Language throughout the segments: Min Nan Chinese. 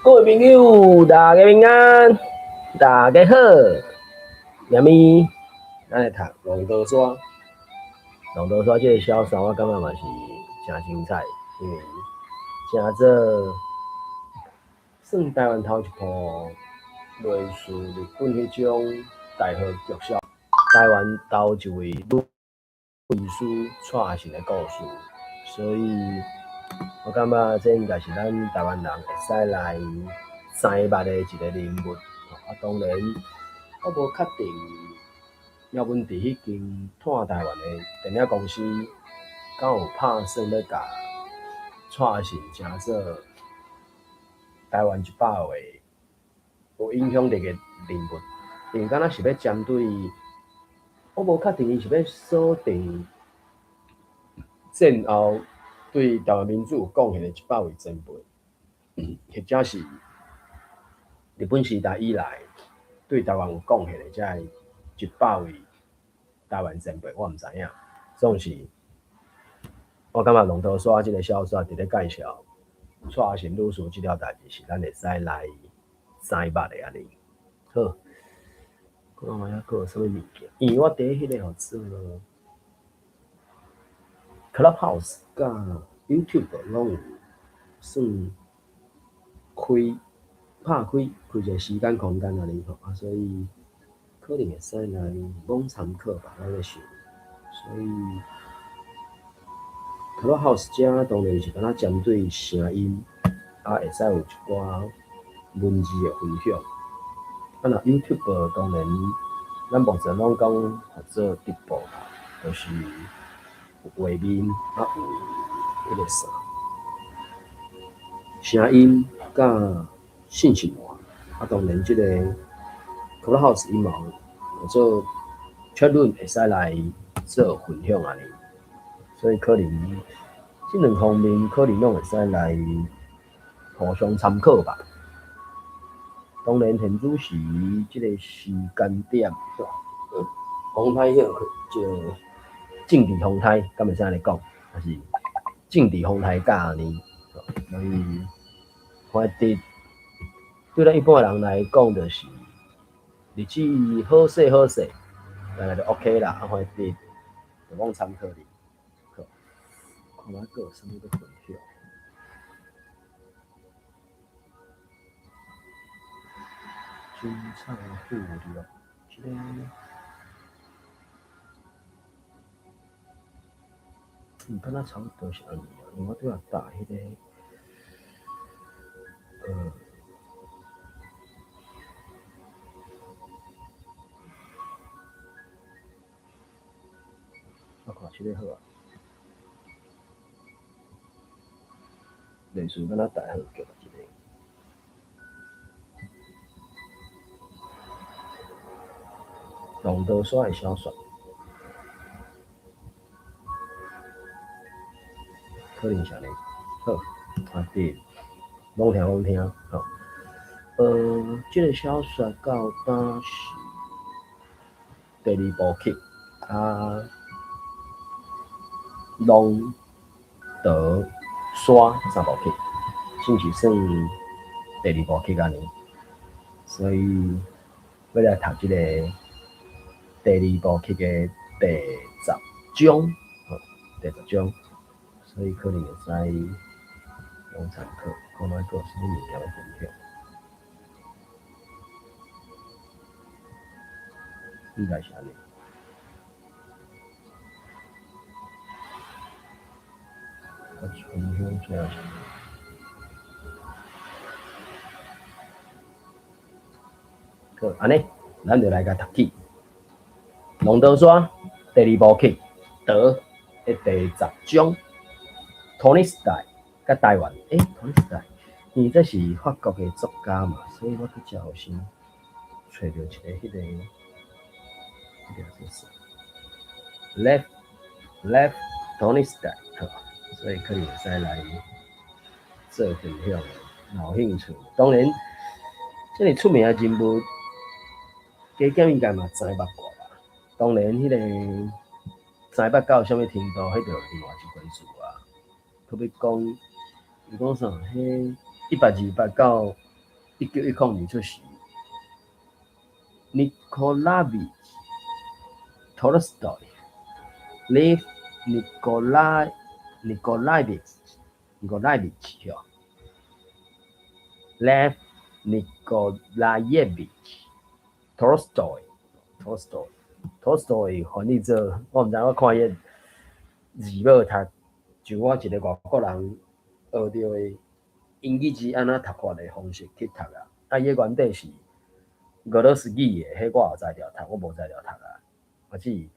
各位朋友，大家平安，大家好。明咪，咱來讀《浪淘沙》。《浪淘沙》這个小說，我感覺嘛是誠精彩，因為誠做算台灣頭一部類似日本彼種大河劇小，台灣頭一位女醫師蔡阿信的故事，所以我感覺這應該是咱台灣人會使來知捌的一個人物。啊，當然我無確定苗文佇彼間湠台灣的電影公司，敢有拍算欲共蔡阿信成做台灣100位有影響力的人物，因為敢若是欲針對，我無確定伊是欲鎖定戰後對台灣民主有貢獻的100位前輩，或者是日本時代以來對台灣有貢獻的這100位台灣前輩，我毋知影。總是，我感覺《浪淘沙》這个小說佇咧介紹蔡阿信女士這條代誌，是咱會使來知捌的按呢。好，看覓猶閣有啥物物件？因為我佇彼个號做 Clubhouse 佮 YouTube 攏有算開拍開開一个時間空間按呢吼，啊，所以可能會使來罔參考吧，我咧想。所以 Clubhouse 遮當然是敢若針對聲音，啊，會使有一寡文字的分享。啊，若 YouTube 當然，咱目前攏講號做直播啦，就是有畫面，啊有彼个啥聲音佮信息源。啊，當然這个 Clubhouse 伊嘛有做 chat room 會使來做分享按呢，所以可能這兩方面可能攏會使來互相參考吧。當然，現此時這个時間點，風颱歇這個政治風颱，敢會使按呢講？還是政治風颱甲按呢？所以，反正對咱一般人來講，就是日子好勢好勢，大概就 OK 啦。啊，反正就罔參考哩。好，看覓閣有啥物欲分享？警察附錄，這个，敢若差不多是按呢啊，因為我拄仔打彼个，我看這个好啊，類似敢若大河劇一个。浪淘沙的小說，可能是按呢。好，啊對，罔聽罔聽，吼。這个小說到今是第二部曲，啊，浪淘沙三部曲，算是算第二部曲按呢。所以欲來讀這个第二部曲的第十章，吼，第十章，所以可能會使攏參考，看覓閣有啥物物件欲分享。應該是按呢。我分享這是。好，按呢，咱就來共讀起。浪淘沙第二部曲，淘的第十章，托爾斯泰佮台灣，托爾斯泰，因為這是法國的作家嘛，所以我拄才有先揣著一个彼个，彼个叫做啥？Lev Tolstoy，好，所以可能會使來做分享，若有興趣。當然，這麼出名的人物，加減應該嘛知捌過吧。當然，彼个知捌到啥物程度，彼就另外一回事啊。閣欲講，伊講啥？彼100、200到1910年出世。Nikolayevich Tolstoy，Lev Nikolai Nikolayevich Nikolayevich 吼，Lev Nikolayevich Tolstoy Tolstoy Tolstoy 翻譯做，我毋知我看伊个字母讀，就我一個外國人學著的英語字按怎讀法的方式去讀啊。啊，伊个原底是俄羅斯語的，彼我有才調讀，我無才調讀啊。啊，只是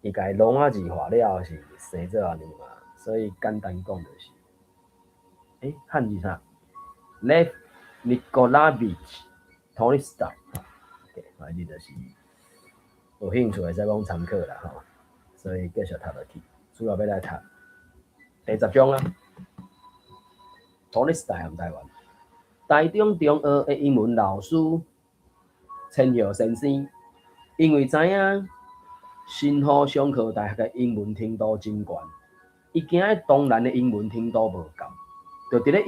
伊共伊羅馬字化了後是生做按呢嘛，所以簡單講就是，漢字啥？Lev Nikolayevich Tolstoy，OK，反正就是有興趣會使講參考啦吼。所以繼續讀落去，主要欲來讀第10章啊。托爾斯泰含台灣，台中中學的英文老師千葉先生，因為知影神戶商科大學的英文程度真懸，伊驚咧東蘭的英文程度無夠，就佇咧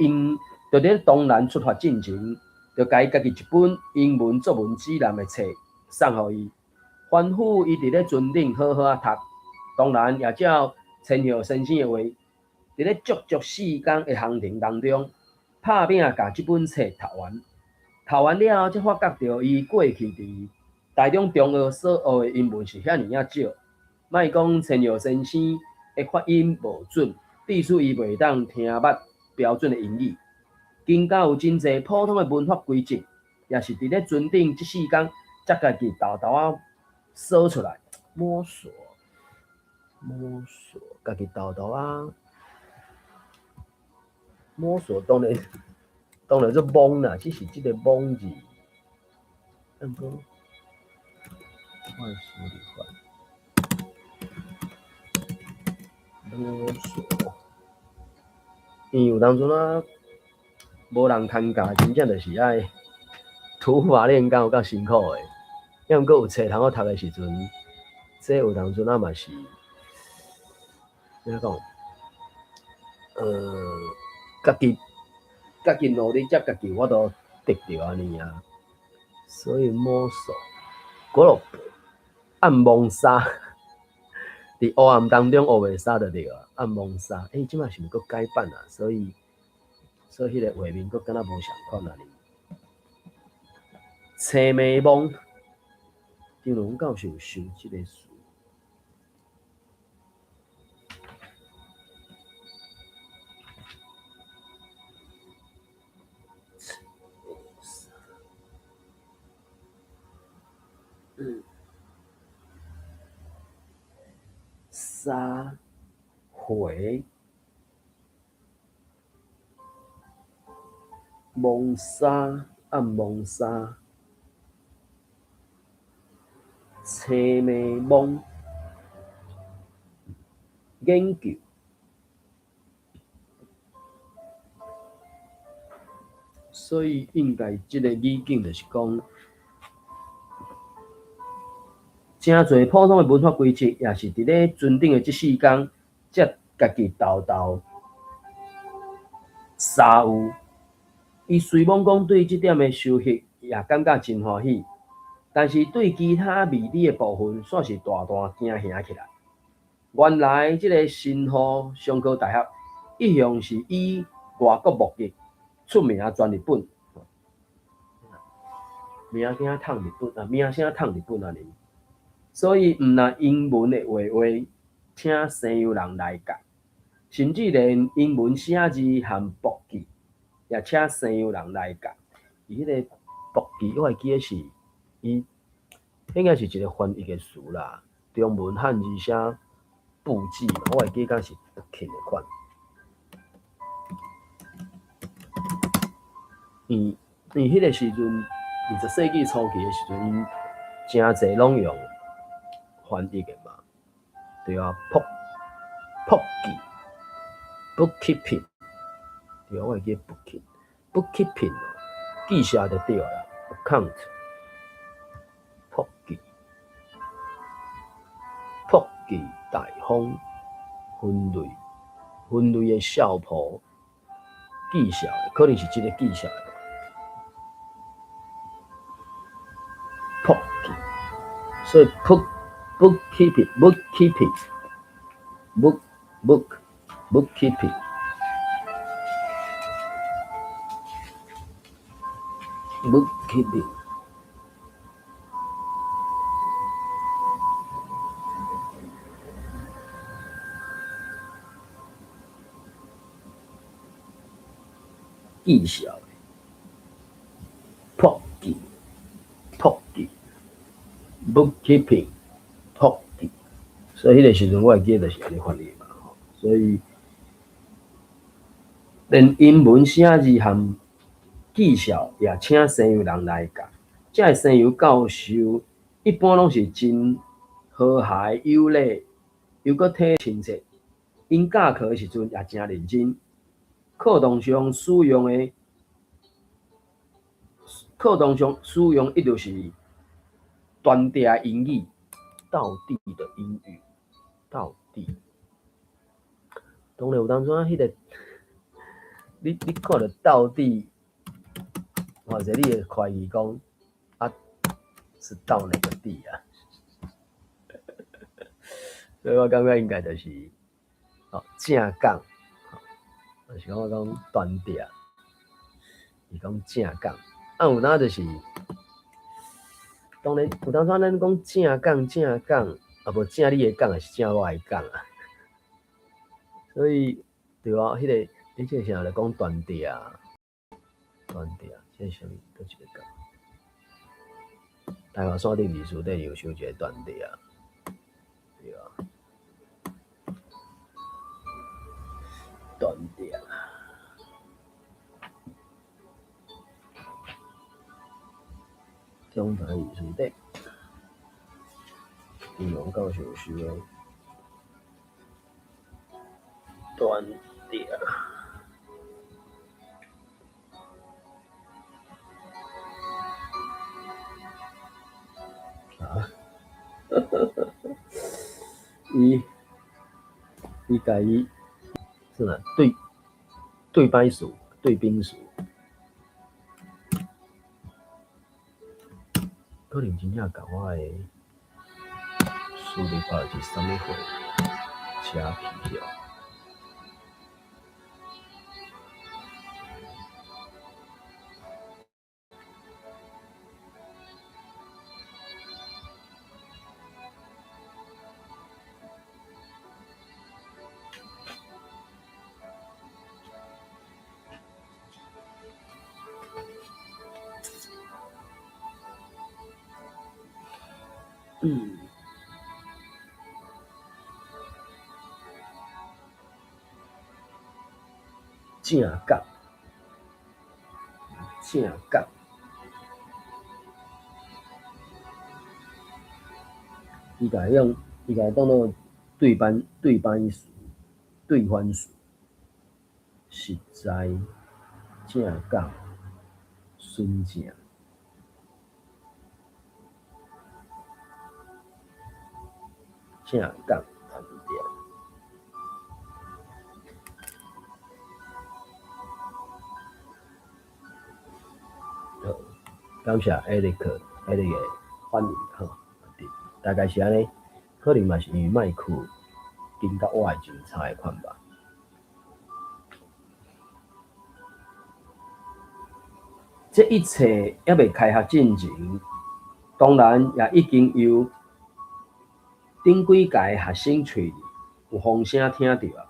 東蘭出發進前，就共伊家己一本英文作文指南的冊送予伊，吩咐伊佇咧船頂好好仔讀。當然也照千葉先生的話，佇咧足足4工的航程當中，拍拚共這本冊讀完。讀完了後，才發覺著伊過去佇台中中學所學的英文是遐爾仔少。莫講千葉先生的發音無準，致使伊袂當聽捌標準的英語。更加有真濟普通的文法規則，也是佇咧船頂這4工才家己沓沓仔踅出來，摸索。摸索，家己沓沓仔摸索，當然當然做摸啦，只是這個摸字，毋過我來試試看，摸索，因為有當陣啊，無人牽教，真正就是愛土法煉鋼，有夠辛苦的。抑毋過有冊通好讀的時陣，這有當陣啊嘛是。按怎講？家己努力，才家己有法度得著按呢啊。所以摸索，嗰落按摸沙，佇黑暗當中烏白沙就對啊。按摸沙，這擺是毋是閣改版啊？所以彼个畫面閣敢若無仝款啊？青迷茫，張龍教授想這个詞。沙回摸沙按摸沙，青迷茫研究，所以應該這個語境就是講。誠濟普通的文法規則，也是佇咧船頂的這4工，才家己沓沓沙有。伊雖罔講對這點的收穫也感覺真歡喜，但是對其他未知的部分，煞是大大驚嚇起來。原來這个神戶商科大學一向是以外國貿易出名全日本，名聲通日本啊，名聲通日本啊，所以毋但英文的畫畫，請西洋人來教，甚至連英文寫字和簿記，也請西洋人來教。伊彼個簿記，我會記得是伊應該是一個翻譯的詞啦，中文漢字寫簿記嘛，我會記敢是簿記的款。因因彼個時陣，20世紀初期的時陣，𪜶誠濟攏用翻譯的嘛，對啊，簿簿記，bookkeeping，對啊，我會記 bookkeeping，bookkeeping 記寫就對啦，account，簿記，簿記大方分類，分類的數簿記寫，可能是這个記寫的。簿記，所以 bookkeeping bookkeeping book book bookkeeping bookkeeping 記數簿記簿記 bookkeeping 簿記，所以彼个時陣我會記得就是按呢發音嘛吼，所以連英文寫字和技巧也請西洋人來教。這个西洋教授一般攏是真和諧有禮，又閣體親切。𪜶教課的時陣也誠認真。課堂上使用的，課堂上使用一直是當地的英語，道地的英語，道地。當然有當陣彼个，你看著道地，或者你會懷疑講，啊，是到哪個地啊？所以我感覺應該就是，哦，正港，就是講我講當地，伊講正港，啊有當就是，當然有當陣咱講正港正港，啊無正你的港，抑是正我的港啊？所以對啊，彼个你這個啥來講當地啊？當地啊，這是啥物？佗一個港？台灣山頂歷史底有收一個當地啊，對啊，當地啊，中台歷史底，金融教授收的當地啊。啊，伊伊共伊是哪？對對班詞，對賓詞，可能真正共我的輸入法是啥物貨車去了。嗯，正港，正港，伊共用，伊共當做對班對班詞、對番詞，實在正港，純正。正港團隊，好，感謝艾力克艾力的反應吼，大概是按呢，可能嘛是因為麥克跟佮我的真差的款吧。這一切猶未開學進前，當然也已經由頂幾屆學生喙裡有風聲聽著啊，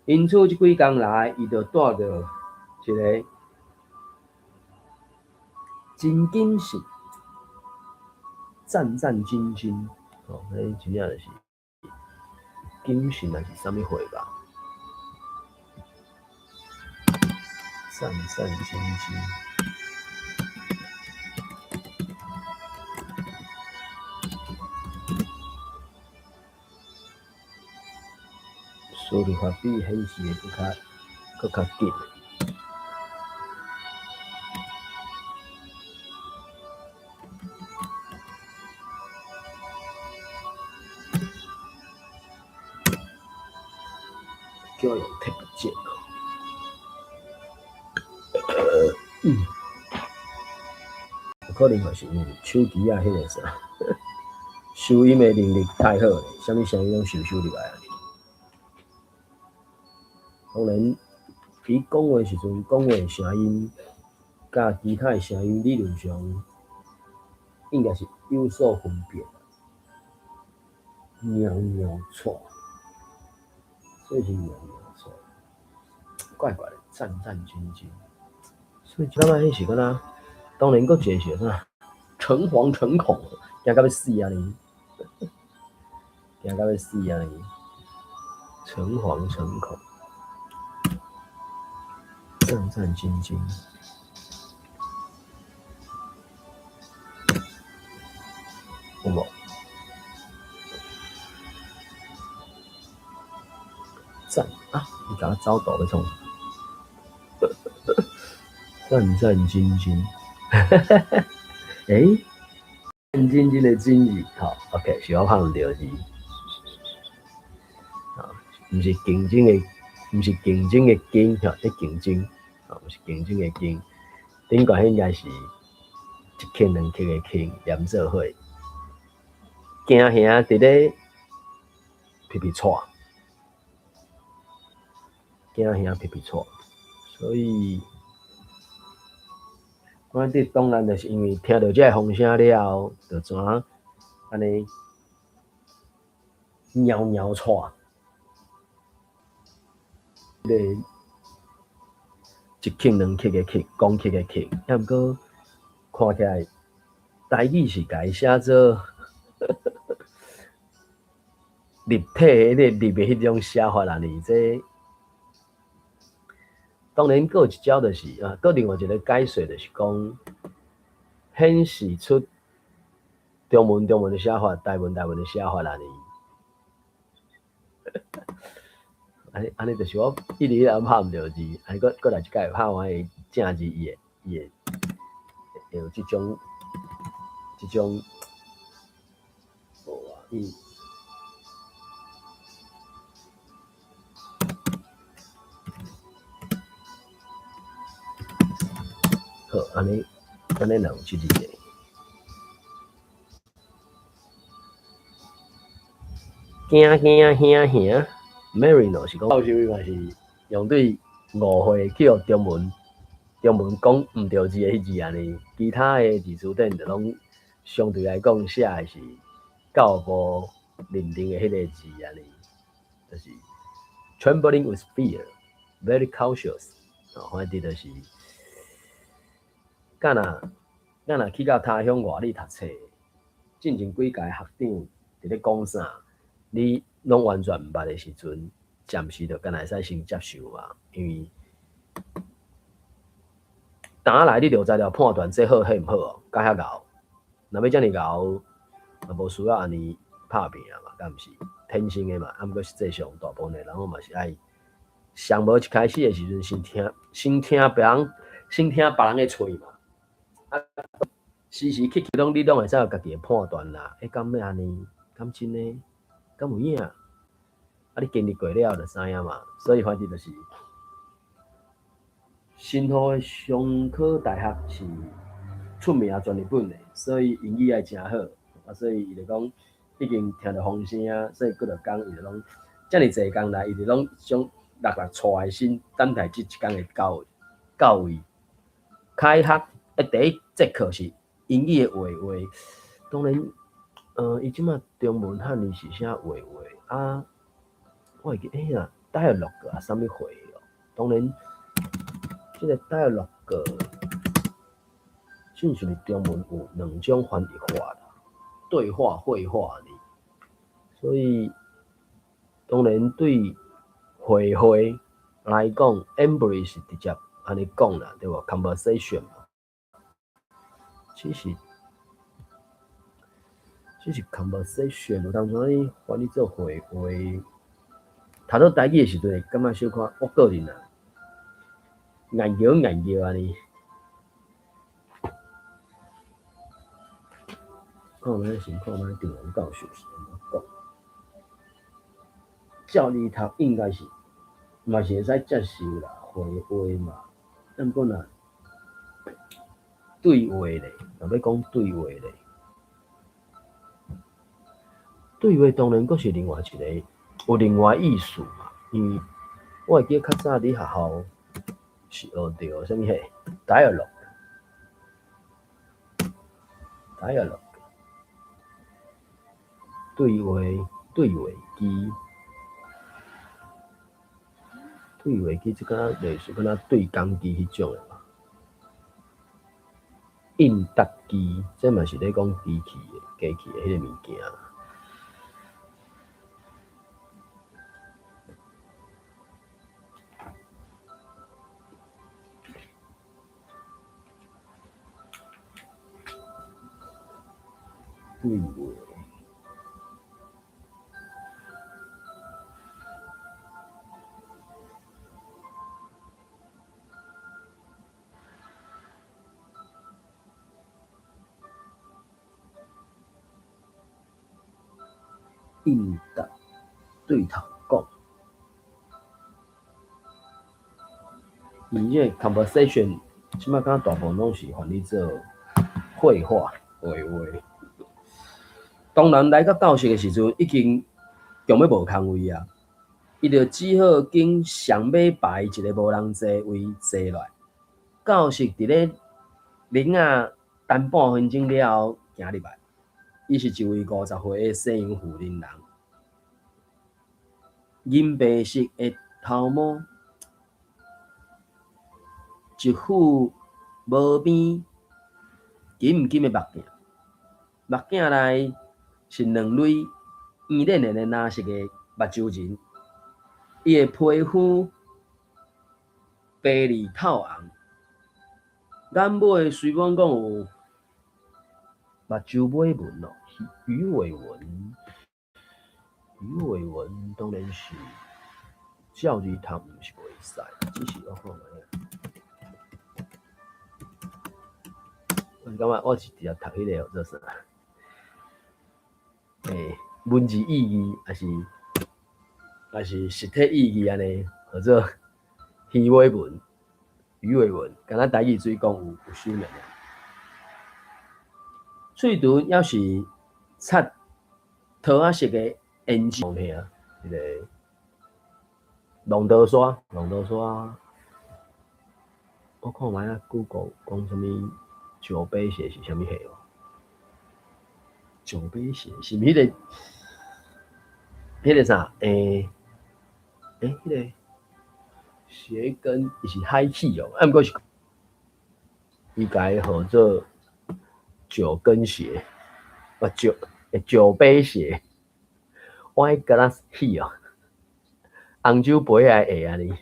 因此這幾工來，伊就帶著一个真謹慎、戰戰兢兢，吼，彼真正就是謹慎，抑是啥物貨吧？戰戰兢兢。輸入法比顯示的閣較緊。叫用 Tab 鍵。嗯。可能嘛是因為手機仔彼個啥，收音的能力太好咧，啥物聲音攏收收入來啊。當然，伊講話時陣講話聲音，佮其他的聲音理論上應該是有所分別。貓貓掣，所以是貓貓掣，怪怪的，戰戰兢兢。所以感覺彼是敢若，當然閣一個是啥，誠惶誠恐，驚甲欲死按呢，驚甲欲死按呢，誠惶誠恐，戰戰兢兢，有無？戰啊！你共我走圖欲創啥？戰戰兢兢，欸，戰兢兢的兢字，吼，OK，是我拍毋著字，啊，毋是競爭的，毋是競爭的競，吼，咧競爭，啊，毋是競爭的競，頂懸應該是一克兩克的克，連做伙，驚嚇佇咧皮皮掣，驚嚇皮皮掣，所以。我佇當然就是因為聽著這个風聲了後，就怎按呢貓貓掣，彼个一克兩克的克，公克的克，抑毋過看起來台語是共伊寫做立體彼个立的彼種寫法啦，呢這當然，閣有一招就是啊，閣另外一個解說就是講，顯示出中文中文的寫法，台文台文的寫法啦呢。按呢按呢，就是我一直咧拍毋著字，按呢閣閣來一擺拍完伊正字，伊會伊會會有這種這種無啊，伊。好，按呢按呢，若有這字個。驚驚嚇嚇，Marino 是講，教授伊嘛是用對誤會去予中文中文講毋著字的彼字按呢，其他的字詞典就攏相對來講寫的是教育部認定的彼个字按呢，就是 trembling with fear，very cautious，哦，反正就是，敢若敢若去到他鄉外里讀冊，進前幾屆學長佇咧講啥，你攏完全毋捌的時陣，暫時就敢若會使先接受嘛，因為當來你就知了判斷這好彼毋好哦，較遐𠢕，若欲遮爾𠢕，嘛無需要按呢拍拚啊嘛，敢毋是？天生的嘛，啊毋過實際上大部分的人攏嘛是愛上無一開始的時陣，先聽先聽別人，先聽別人的喙嘛。啊，時時刻刻攏你攏會使有家己的判斷啦。欸，敢欲按呢？敢真的？敢有影？啊，你經歷過了就知影嘛。所以反正就是，新竹的商科大學是出名全日本的，所以英語愛誠好。啊，所以伊就講已經聽著風聲啊，所以幾落工伊就攏遮爾濟工來，伊就攏將六六帶的心等待這一工的到到位。開學啊，第一節課是英語的會話，當然，伊這馬中文漢字是寫會話啊，我會記欸啦，dialogue 啊，啥物會哦？當然，這个 dialogue 親像是中文有兩種翻譯法啦，對話、會話呢。所以，當然對會話來講，Embree 是直接按呢講啦，對無？Conversation 嘛。只是，只是 conversation 有當時你翻譯做會話，讀做台語的時陣會感覺小可，我個人啊，硬搖硬搖按呢。看覓先看覓張龍教授是按怎講？照字讀應該是嘛是會使接受啦，會話嘛。毋過若對話咧，若欲講對話咧，對話當然閣是另外一个有另外意思嘛。因為我會記得較早佇學校是學著啥物貨，dialogue，dialogue，對話，對話機，對話機這敢若類似敢若對講機彼種的嘛。應答機，這嘛是咧講機器的，機器的彼个物件。對話。應答對頭講，因為這個 conversation 這擺敢若大部分攏是翻譯做會話、話話。當人來到教室的時陣，已經強欲無空位啊！伊就只好揀上尾排一个無人坐位坐落來。教室佇咧鈴仔彈半分鐘了後行入來，伊是一位50歲的西洋婦人人，銀白色的頭毛，一副無邊金金的目鏡，目鏡內是兩蕊圓輪輪的藍色的目睭仁，伊的皮膚白裡透紅，眼尾雖罔講有目睭尾紋哦，魚尾紋，魚尾紋當然是照字讀毋是袂使，只是我看覓仔。我是感覺我是直接讀彼个叫做啥？文字意義，抑是實體意義按呢，號做魚尾紋、魚尾紋，敢若台語水講有修煉。喙唇猶是擦桃仔色的胭脂，聽彼个龍頭沙，龍頭沙。我看覓仔 Google 講啥物酒杯鞋是啥物貨哦？酒杯鞋是毋彼个？彼个啥？彼个鞋跟伊是 high heel 哦，啊，毋過是伊共伊號做酒跟鞋，啊酒杯鞋，wine glass heel，紅酒杯仔鞋按呢。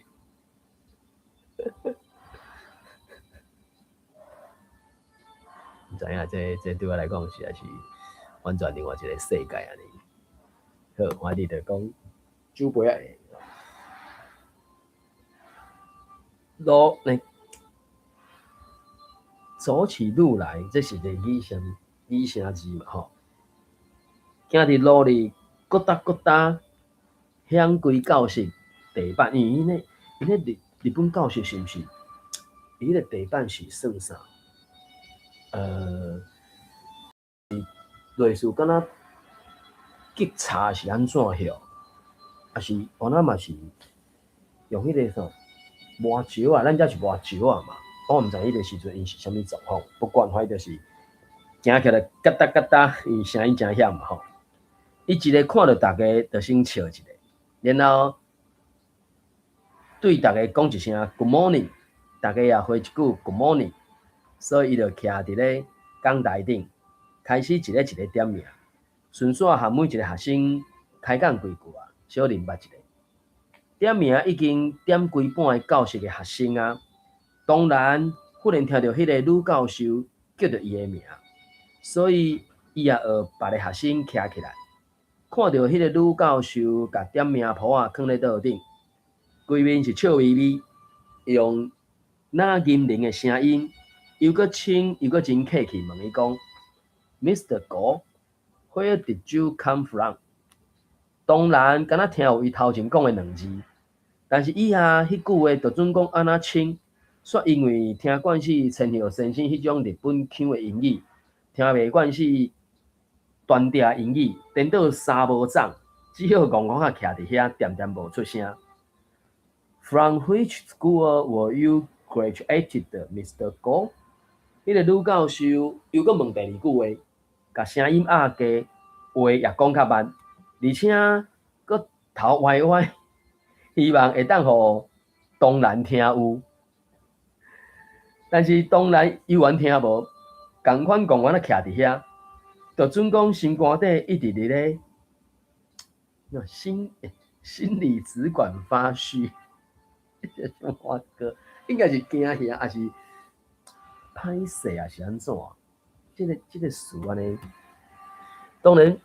毋知影，這對我來講實在是完全另外一个世界按呢。好，我佇就講酒杯仔鞋。路呢，走起路來，這是一个擬聲字嘛吼。行佇路裡，咕噠咕噠，響規教室地板，因為𪜶日本教室是毋是？伊彼个地板是算啥？類似敢若警察是按怎曉？抑是原來嘛是用彼个啥磨石仔？咱遮是磨石仔嘛。我毋知彼个時陣𪜶是啥物狀況，不管反正就是行起來嘎噠嘎噠，伊聲音誠響嘛吼。伊一个看著逐家，就先笑一下，然後對逐家講一聲 Good morning，逐家也回一句 Good morning，所以伊就徛佇咧講台頂，開始一个一个點名，順紲和每一个學生開講幾句啊，小認捌一下。點名已經點規半个教室的學生啊，當然忽然聽著彼个女教授叫著伊的名，所以伊也學別个學生徛起來，看著彼个女教授共點名簿仔囥咧桌頂，規面是笑眯眯，用那銀鈴的聲音，又閣輕又閣真客氣問伊講：Mr. Go，where did you come from？當然，敢若聽有伊頭前講的兩字，但是以下彼句話就準講按怎輕，煞因為聽慣是千葉先生彼種日本腔的英語，聽袂慣是傳調英語，顛倒衫無長，只好戇戇仔徛佇遐，恬恬無出聲。From which school were you graduated, Mr. Go？彼個女教授又閣問第二句話，共聲音壓低，話也講較慢，而且閣頭歪歪，希望會當予東蘭聽有。但是東蘭猶原聽無，仝款戇戇仔徛佇遐，就準講心肝底一直佇咧心裡只管發虛，我哥應該是驚嚇，抑是歹勢，抑是按怎？這個詞按呢？當然，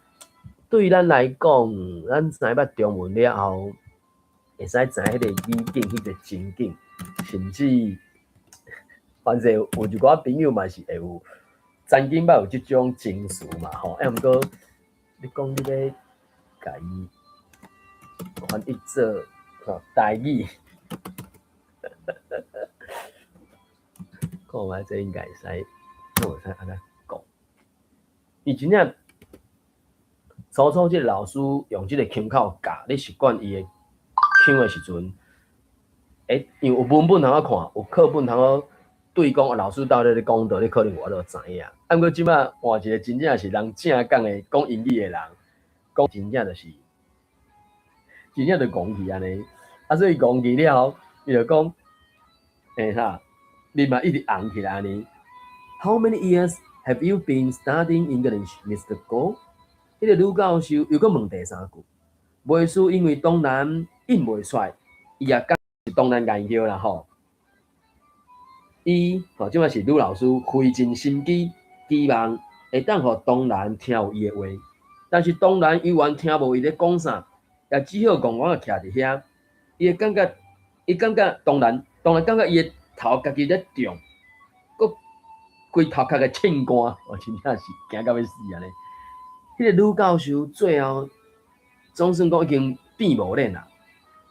對咱來講，咱知捌中文了後，會使知彼個語境、彼個情景，甚至反正有一寡朋友嘛是會有曾經捌有這種情緒嘛吼。啊，毋過你講你欲共伊翻譯做吼台語，看覓這應該會使，會使按怎講？伊真正初初這個老師用這個腔口教你習慣伊的腔的時陣，因為有文本通好看，有課本通好對講，老師到底咧講佗，你可能有法度知影。啊，毋過這擺換一個真正是人正港的講英語的人，講真正就是，真正就戇去按呢。啊，所以戇去了後，伊就講，啥，面嘛一直紅起來按呢。How many years have you been studying English, Mr. Go？彼個女教授又閣問第三句，袂輸因為東蘭應袂出來，伊也感覺是東蘭研究啦吼。伊吼，這擺是女老師費盡心機，期望會當予東蘭聽有伊的話，但是東蘭猶原聽無伊咧講啥，也只好戇戇仔徛佇遐。伊會感覺，伊感覺東蘭，東蘭感覺伊的頭家己咧脹，閣規頭殼會凊汗，哦，真正是驚到欲死按呢。彼個女教授最後總算講已經變無臉啦，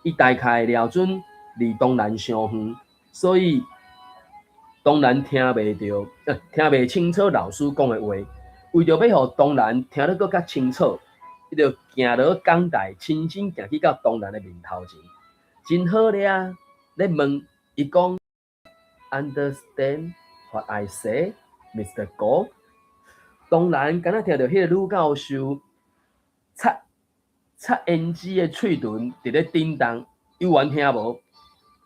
伊大概掠準離東蘭傷遠，所以東蘭聽袂著，聽袂清楚老師講的話。為著欲予東蘭聽得閣較清楚，伊就行落講台，親身行去到東蘭的面頭前，真好咧啊！咧問伊講，Understand what I say, Mr. Go？東蘭敢若聽著彼個女教授擦擦胭脂的喙唇佇咧振動，猶原聽無，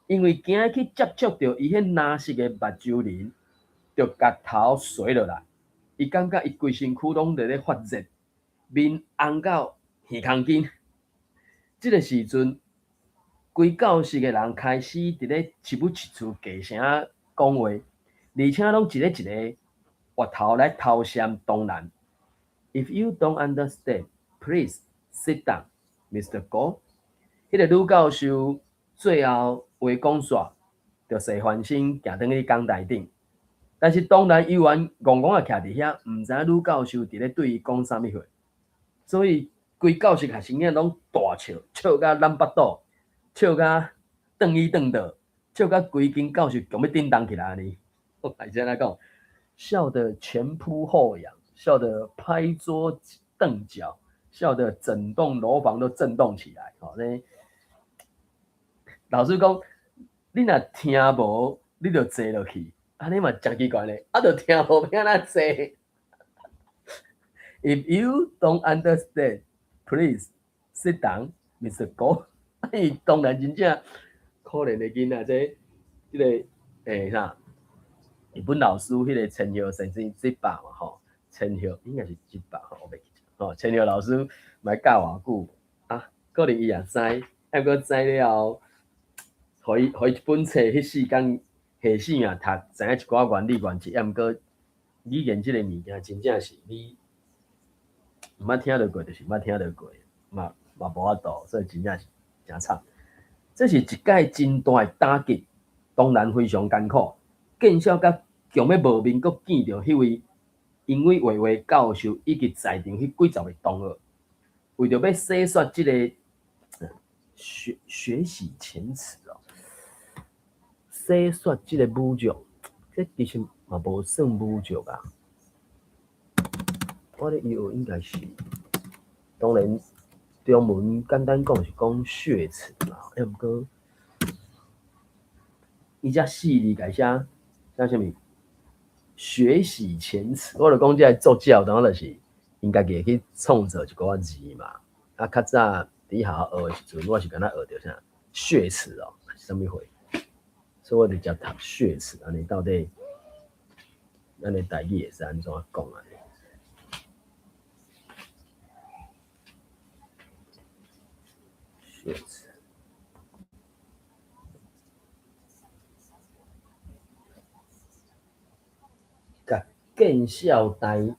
因為驚去接觸著伊彼藍色的目睭仁，就共頭垂落來。伊感覺伊規身軀攏佇咧發熱，面紅到耳空筋。這個時陣，規教室的人開始佇咧一舞一喙低聲講話，而且攏一個一個回頭來偷睈東蘭。If you don't understand, please sit down, Mr. Go。彼個女教授最後話講煞，就踅翻身行轉去講台頂。但是東蘭猶原戇戇仔徛佇遐，毋知影女教授佇咧對伊講啥物話，所以規教室學生仔攏大笑，笑甲攬腹肚，笑甲轉椅轉桌，笑甲規間教室強欲振動起來按呢。我來這按怎講？笑得前撲後仰，笑得拍桌蹬腳，笑得整棟樓房都震動起來。吼，呢老師講，你若聽無，你就坐落去。按呢嘛誠奇怪咧，啊，著聽無欲按怎坐？If you don't understand, please sit down, Mr. Go。伊當然真正可憐的囡仔，這個啥？日本老師彼個千葉先生這百嘛吼，千葉應該是這百吼，我袂記得吼。千葉老師嘛教偌久啊，可能伊也知，啊，閣知了後，予伊一本冊，彼四工下死命讀，知影一寡原理原則，啊，毋過語言這個物件真正是你毋捌聽著過，就是毋捌聽著過，嘛無法度，所以真正是誠慘。這是一擺真大的打擊，當然非常艱苦。見笑甲強欲無面，閣見著彼位英語畫畫教授以及在場彼幾十个同學，為著欲洗刷這個學習前恥哦，洗刷這个侮辱，這其實嘛無算侮辱啊。我咧以為應該是，當然中文簡單講是講雪恥嘛，啊毋過伊這四字共寫寫啥物？學洗前恥，我就講這个作者有當就是𪜶家己會去創造一寡字嘛。啊，較早佇學校學的時陣，我是敢若學著啥雪恥哦，是啥物貨？所以我直接讀雪恥，按呢到底咱的台語會使按怎講按呢？雪恥。共見笑呆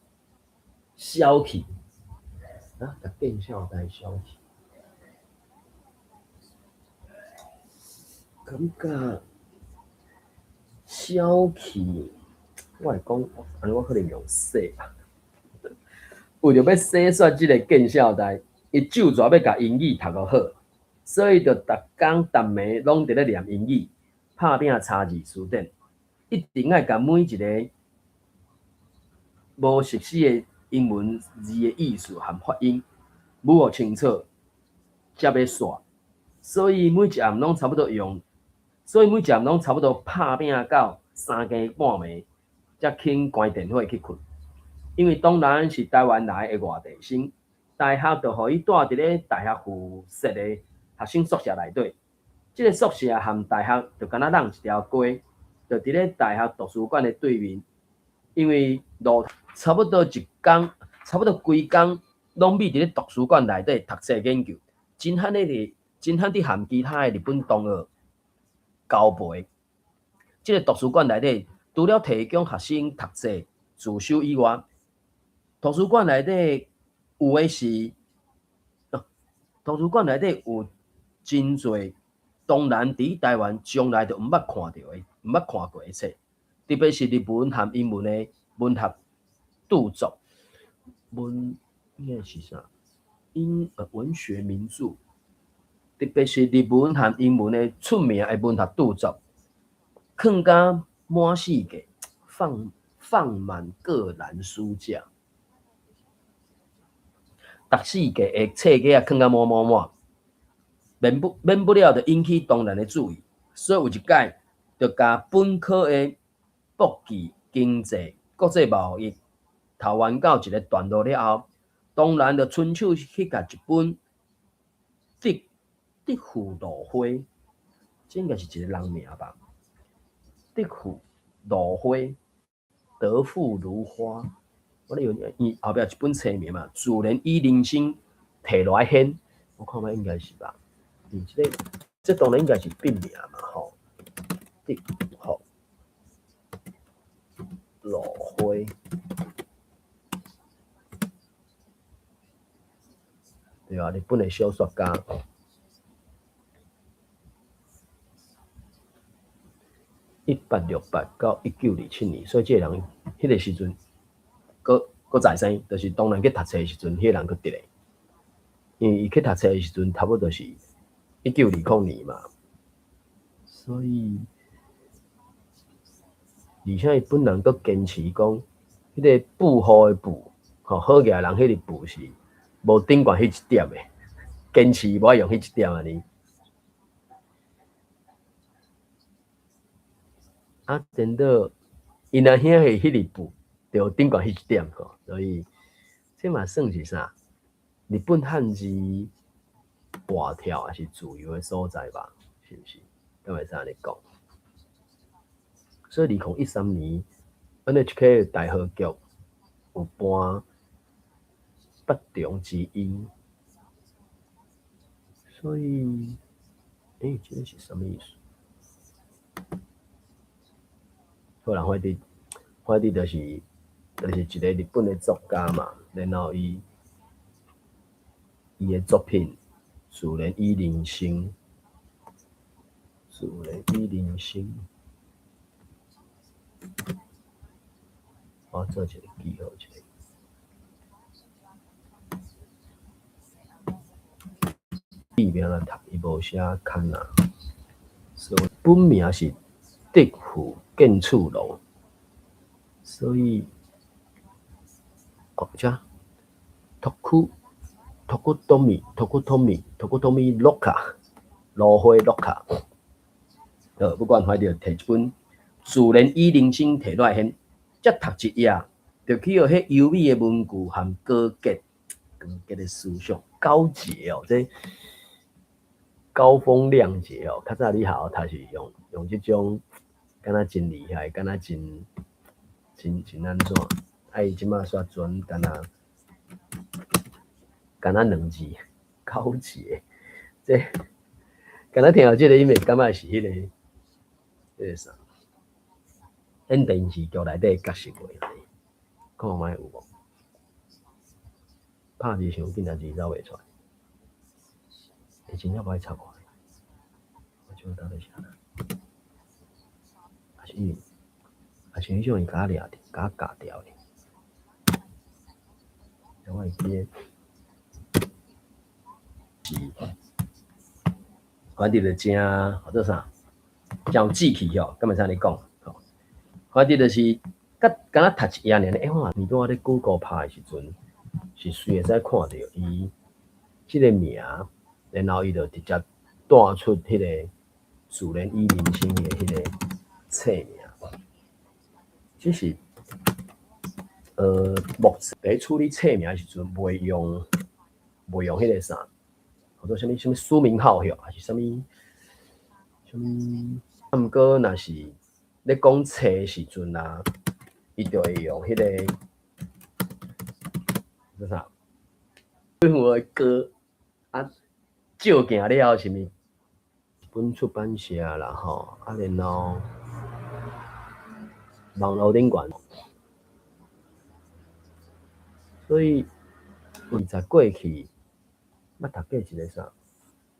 消去，啊！共見笑呆消去，感覺消去，我會講，按呢我可能用洗吧。為著欲洗刷這个見笑呆，伊就煞欲共英語讀予好，所以就逐工逐暝攏佇咧念英語，拍拼查字辭典，一定愛共每一个無熟悉的英文字的意思和發音，摸予清楚，才欲煞。所以每一暗攏差不多用，所以每一暗攏差不多拍拼到三更半暝，才肯關電火去睏。因為當然是台灣來的外地生，大學就予伊蹛佇咧大學附設的學生宿舍內底。這个宿舍和大學就敢若仝一條街，就佇咧大學圖書館的對面。因為路差不多一工，差不多規工攏覕佇咧圖書館內底讀冊研究，真罕咧佇，真罕佇和其他的日本同學交陪。這个圖書館內底除了提供學生讀冊自修以外，圖書館內底有的是，圖書館內底有真濟，當然佇台灣從來就毋捌看著的，毋捌看過的冊，特別是日文和英文的文學著作，文應該是啥？英文學名著，特別是日文和英文的出名的文學著作，囥甲滿四格，放滿各欄書架，逐四格的冊架仔囥甲滿滿滿，免不了就引起當然的注意，所以有一擺就共本科的簿記、經濟、國際貿易讀完到一个段落了後，當然就伸手去共一本德富蘆花，這應該是一个人名吧？德富蘆花，德富如花，我咧以為伊後壁一本冊名嘛，自然與人生提落來掀，我看覓應該是吧？這个這當然應該是筆名嘛，吼。德富蘆花，對啊，日本的小說家。1868到1927年，所以這个人彼个時陣，閣閣在生，就是當人去讀冊的時陣，彼个人閣佇咧。因為伊去讀冊的時陣，差不多是1920年嘛，所以，而且伊本人閣堅持講，彼个布戶的布，吼，好額人彼个布是無頂懸彼一點的，堅持無愛用彼一點按呢。啊，顛倒𪜶阿兄是彼个布，就頂懸彼一點吼，所以這嘛算是啥？日本漢字跋跳也是自由的所在吧？是毋是？敢會使按呢講？所以2013年 NHK 的大和劇有搬《北中之音》，所以，這个是啥物意思？好啦，反正就是一个日本的作家嘛，然後伊的作品《自然與人生》，自然與人生，我做一个記號一下。伊欲按怎讀？伊無寫カナ，所以本名是德富建次郎，所以哦，遮徳徳富徳富徳富洛卡蘆花洛卡，好，不管反正提一本自然與人生提落來先，才讀一頁，就去予彼優美的文句和高潔高潔的思想高潔哦，這高風亮節哦。較早你學校讀是用用這種，敢若真厲害，敢若真真真按怎？啊，伊這馬煞轉敢若敢若兩字高潔，這敢若聽著這個音會感覺是彼個彼個啥？演電視劇內底角色話，看覓有無？拍字傷緊，啊字走袂出來，欸，真正無愛插我，我這到底是按怎？還是伊，還是彼種伊共我掠著，共我鉸掉咧？我會記得是，反正就誠號做啥，誠有志氣吼，敢會使按呢講？吼，反正就是，佮敢若讀一頁爾，欸，我你拄仔咧 Google 拍的時陣，是隨會使看著伊這个名，然後伊就直接帶出彼个自然與人生的彼个冊名。只是，目前佇處理冊名的時陣，袂用彼个啥，號做啥物啥物書名號吼，還是啥物啥物？啊，毋過若是咧講冊時陣啊，伊就會用彼個做啥？對歌啊，照鏡了後是毋？本出版社啦吼，啊，然後網路頂懸，所以有在過去捌讀過一个啥？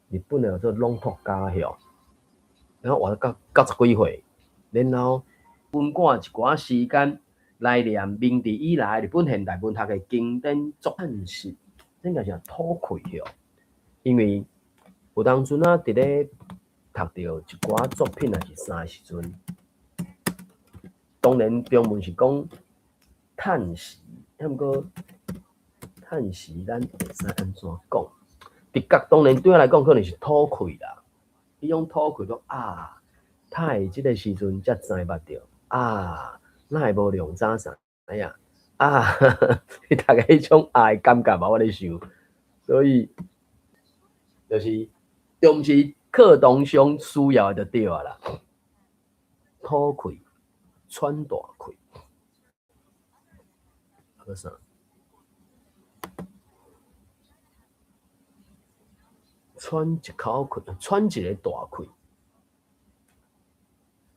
日本的叫做朗讀家吼，然後活到九十幾歲，然後分掛一寡時間來念明治以來日本現代文學的經典作品是，應該是土氣吼，因為有當陣啊，佇咧讀著一寡作品抑是啥的時陣，當然中文是講嘆息，啊毋過嘆息咱會使按怎講？直覺當然對我來講可能是吐氣啦，彼種吐氣講啊，他會這个時陣才知捌著啊，哪會無量早知影啊？你大概彼種啊的感覺吧，我咧想，所以就是就毋是課堂上需要的就對啊啦。吐氣，喘大氣，啊閣啥？喘一口氣，喘一个大氣。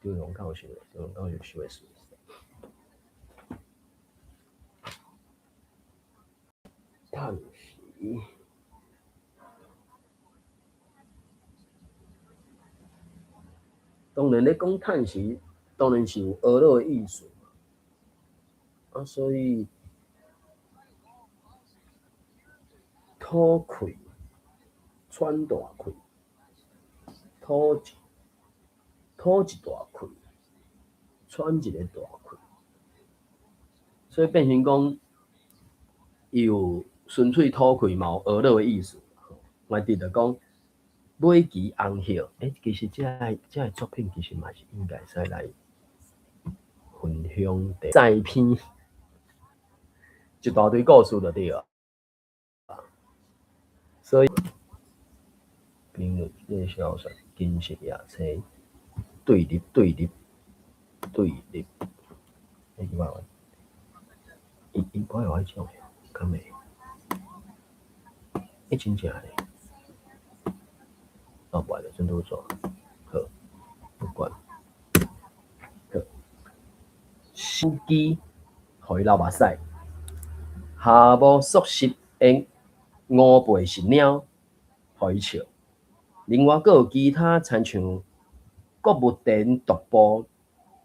張榮教授，張榮教授想會輸。嘆息。當然咧講嘆息，當然是有呵咾的意思嘛。啊，所以吐氣，喘大氣，吐一吐一大氣，喘一个大氣，所以變成講，伊有純粹吐氣嘛有呵咾的意思。我佇著講尾期紅葉，欸，其實這个這个作品其實嘛是應該使來分享的。再篇一大堆故事就對了。所以評論這个小說金色夜叉對立對立對立，欸，伊我伊伊無愛有彼種的，敢會？欸，真正咧？哦，無愛就轉拄煞，好，不管，好，手機予伊流目屎，下無宿食的五背是貓，予伊笑。另外，閣有其他親像國務田獨步、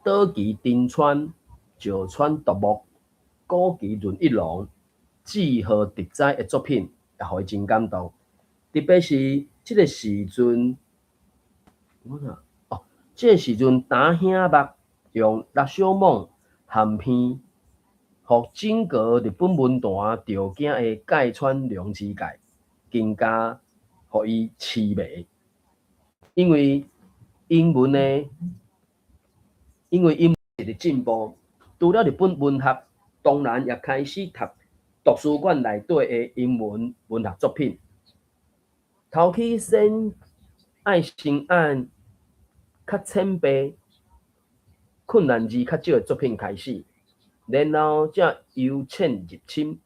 島崎藤村、石川啄木、古崎潤一郎、志賀直哉的作品，也予伊真感動。特別是這个時陣，哦，這時陣，擔兄目用拉小網含片，予整個日本文壇著驚的芥川龍之介，更加予伊痴迷。因為英文的進步，除了日本文學，當然也開始讀圖書館內底的英文文學作品。頭起先愛先按較淺白、困難字較少的作品開始，然後才由淺入深，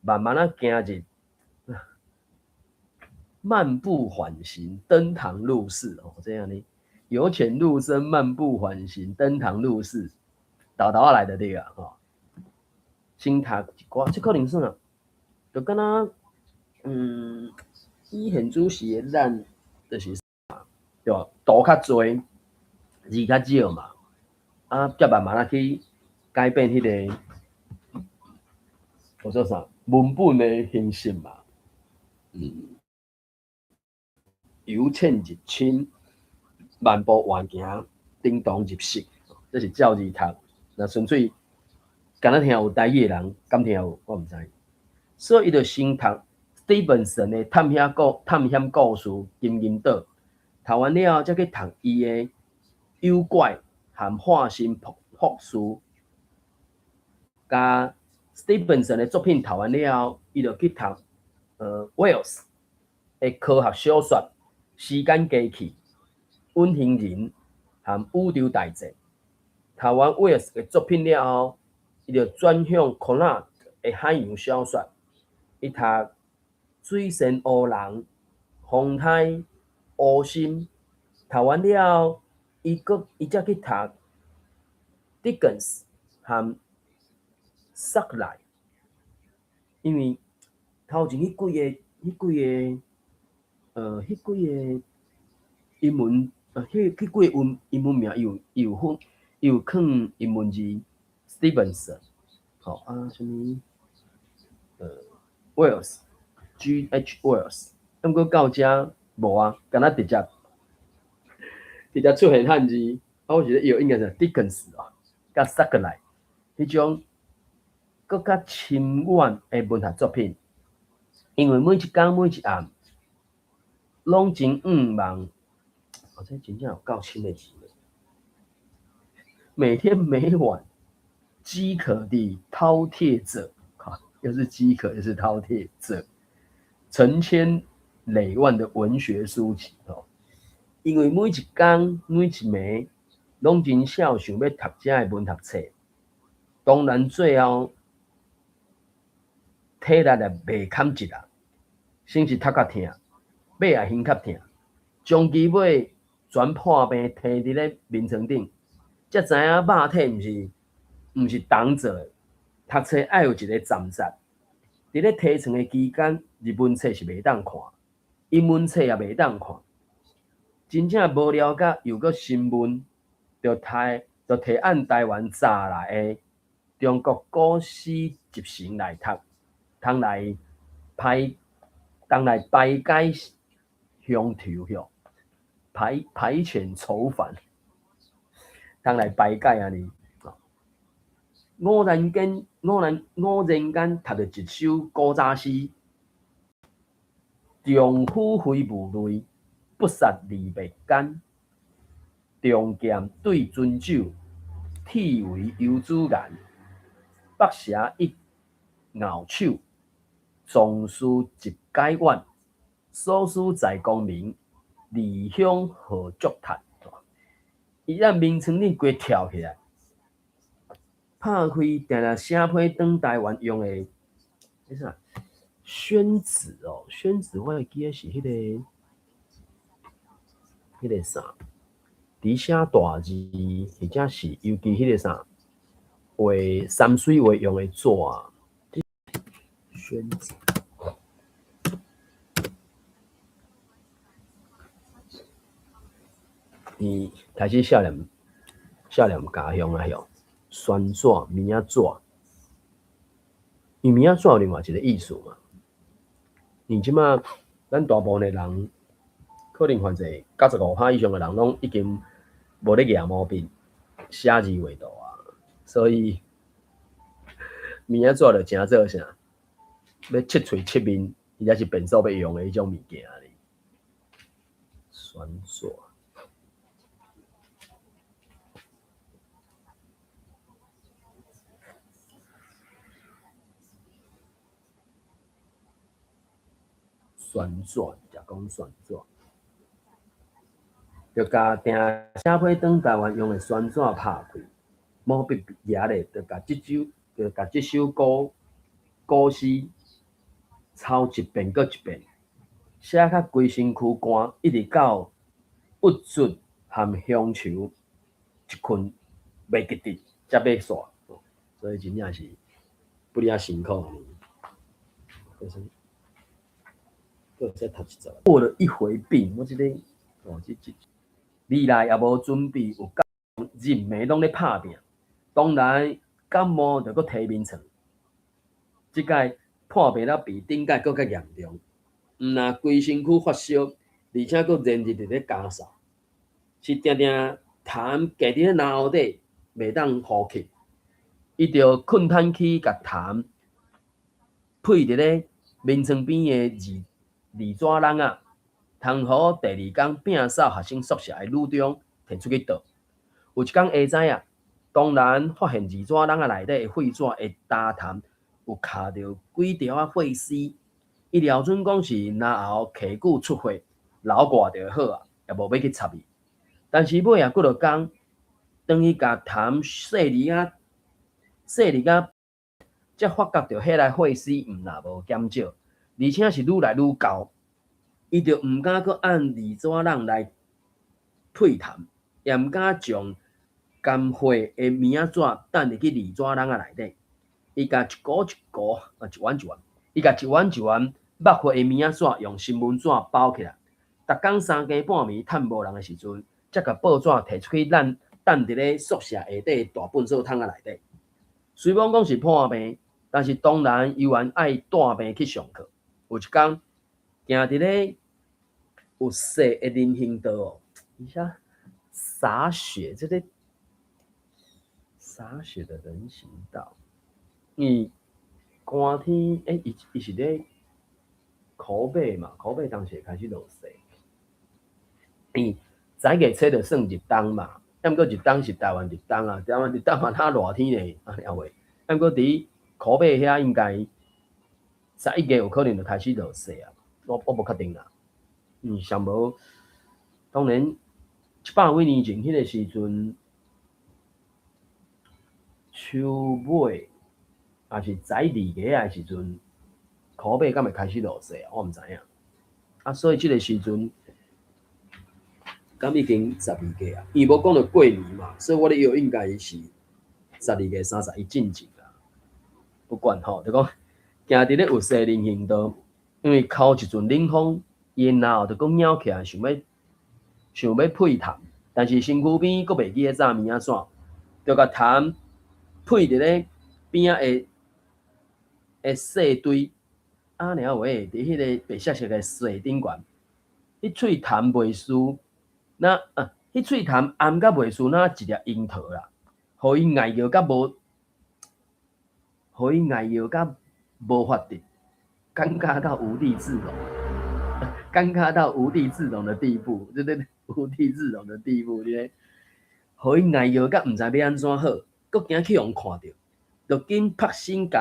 慢慢仔行入，漫步緩行，登堂入室哦，這樣呢，由淺入深，漫步緩行，登堂入室，沓沓仔來就對啊，吼。先讀一寡，這可能算啊，就敢若，以現主時的咱，就是對無？圖較濟，字較少嘛，啊，才慢慢仔去改變彼個，叫做啥文本的形式嘛，由淺入深，慢步緩行，登堂入室，這是照字讀。若純粹敢若聽有台語的人，敢聽有？我毋知。所以伊就先讀史蒂文森的探險故事《金銀島》，讀完了後，才去讀伊的《誘拐》和《化身博士》。共史蒂文森的作品讀完了後，伊就去讀Wells 的科學小說《時間機器》、《隱形人》和《宇宙大戰》。讀完 Wells 的作品了後，伊就轉向柯納的海洋小說。伊讀《水仙烏人》、《風胎》、《烏心》。讀完了後，伊才去讀狄更斯和薩萊，因為頭前彼幾個英文，彼幾個英文名，伊有分，伊有囥英文字，Stevenson，吼啊，啥物？Wells，G H Wells，毋過到遮無啊，敢若直接出現漢字，啊，我是咧臆應該是狄更斯哦，佮薩克萊彼種閣較深遠的文學作品，因為每一工每一暗，攏真向望，哦，這真正有夠深的字。每天每晚飢渴地饕餮著，哈，又是飢渴又是饕餮著，成千累萬的文學書籍哦。因為每一工每一暝，攏真少想欲讀遮的文學冊，當然最後體力也袂堪一啦，先是頭殼疼，尾也胸殼疼，終其尾全破病䖙佇咧眠床頂，才知影肉體毋是銅做的，讀冊愛有一个站節。佇咧䖙床的期間，日文冊是袂當看，英文冊也袂當看。真正無聊甲又閣心悶，就提按台灣早來的中國古詩集成來讀，通來排解鄉愁吼，排遣愁煩，通來排解按呢。偶然間讀著一首古早詩：丈夫非無淚，不殺離別間。長劍對樽酒，鐵圍游子顏。北邪一咬手，壯士一解腕。所思在功名，離鄉何足嘆。伊咱眠床頂規跳起來，拍開定定寫批轉台灣用的，彼啥宣紙哦，宣紙我會記得是彼個啥，佇寫大字或者是尤其彼個啥畫山水畫用的紙啊，宣紙。伊開始少年家鄉啊，吼，宣紙、物仔紙，因為物仔紙有另外一個意思嘛。你這馬咱大部分的人，可能反正95%以上的人攏已經無咧舉毛筆寫字畫圖啊，所以物仔紙就成做啥？欲拭喙拭面，伊才是便所欲用的彼種物件咧。宣紙，宣紙，食講宣紙，就共定寫批轉台灣用的宣紙拍開，毛筆舉咧，就共這首古古詩抄一遍閣一遍，寫甲規身軀汗，一直到鬱卒含鄉愁一困袂記得，才欲煞。所以真正是不離仔辛苦呢。閣再讀一節。過了一回病，我這個哦，這這未來也無準備，有夠日暝攏咧拍拼。當然感冒就閣提眠床。這擺破病了比頂擺閣較嚴重，毋若規身軀發燒，而且閣連日佇咧咳嗽，是定定痰夾佇咧嚨喉底，袂當呼吸。伊就睏癱去，共痰噴佇咧眠床邊的字字紙籠仔，通予第二工摒掃學生宿舍的女中提出去倒。有一工下早啊，當然發現字紙籠仔內底的廢紙的焦痰有卡著幾條仔血絲，伊料準講是嚨喉溪久出血，流掛就好啊，也無欲去插伊。但是尾仔幾落工，當伊共痰細膩仔細膩仔，才發覺著彼个血絲毋若無減少，而且是愈來愈厚，伊就毋敢閣按字紙籠來噴痰，也毋敢將含血的物仔紙擲入去字紙籠仔內底。伊共一糊一糊啊，一丸一丸，伊共一丸一丸抹血的物仔紙用新聞紙包起來。逐工三更半暝趁無人的時陣，才共報紙提出去，咱擲佇咧宿舍下底的大糞埽桶仔內底。雖罔講是破病，但是當然猶原愛帶病去上課。有一工，行佇咧有雪的人行道哦，伊寫灑雪，這個灑雪的人行道。因為寒天，欸，伊伊是咧苦尾嘛，苦尾當時會開始落雪。伊11月初就算入冬嘛，毋過入冬是台灣入冬啊，台灣入冬嘛，哪熱天咧，按呢話。毋過佇苦尾遐應該11月有可能就開始落雪啊，我我無確定啦。嗯，上無，當然100幾年前彼個時陣，秋尾。也是11月的時陣，苦尾敢會開始落雪啊？我毋知影。啊，所以這個時陣，敢已經十二月啊？伊無講著過年嘛，所以我咧臆應該是12月31進前啊。不管吼，就講行佇咧有雪人行道，因為口一陣冷風，伊的嚨喉就閣癢起來，想欲想欲噴痰，但是身軀邊閣袂記得紮物仔紙，就共痰噴佇咧邊仔的。的雪堆，啊爾話，佇彼个白雪雪的雪頂懸，彼喙痰袂輸，那啊，彼喙痰罨甲袂輸，若一粒櫻桃啦，予伊徼尿甲無，予伊徼尿甲無法得，尷尬到無地自容，尷尬到無地自容的地步，對對對，無地自容的地步，你咧，予伊徼尿甲毋知欲按怎好，閣驚去予人看著，就緊拍身共。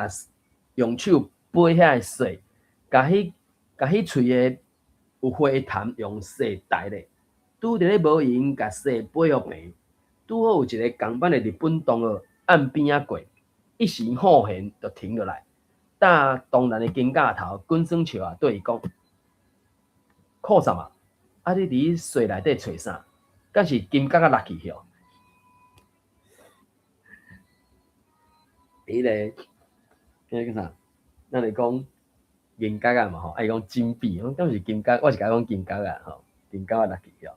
用手掰遐个雪，共彼共彼喙的有血的痰用雪代咧，拄佇咧無閒共雪掰予平，拄好有一个仝班的日本同學按邊仔過，一時好閒就停落來，搭當然的肩胛頭，滾耍笑仔對伊講：苦啥啊？啊你佇雪內底揣啥？敢是金角仔落去吼？彼个。彼个叫啥？咱咧講銀角仔嘛吼，愛講金幣，敢是金角？我是共伊講金角仔吼，金角仔落去吼。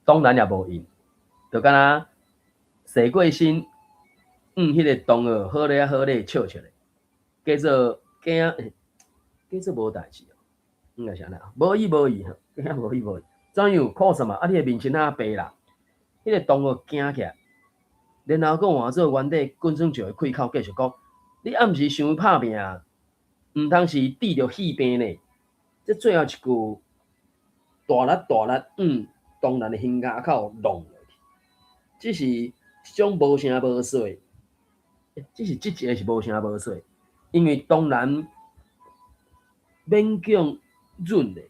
當然也無應，就敢若洗過身，嗯，彼個同學好咧好咧笑笑咧，叫做假叫做無代誌哦，應該是按呢，無意無意吼，假無意無意。怎樣苦啥嘛？啊，你的面唇仔白啦，彼个同學驚起來，然後閣換做原底滾耍笑的開口繼續講：你暗時想拍拚，毋通是得著肺病呢？這最後一句大力大力，東蘭的胸頰口弄落去，只是一種無聲無說，只是這一个是無聲無說，因為東蘭勉強忍咧，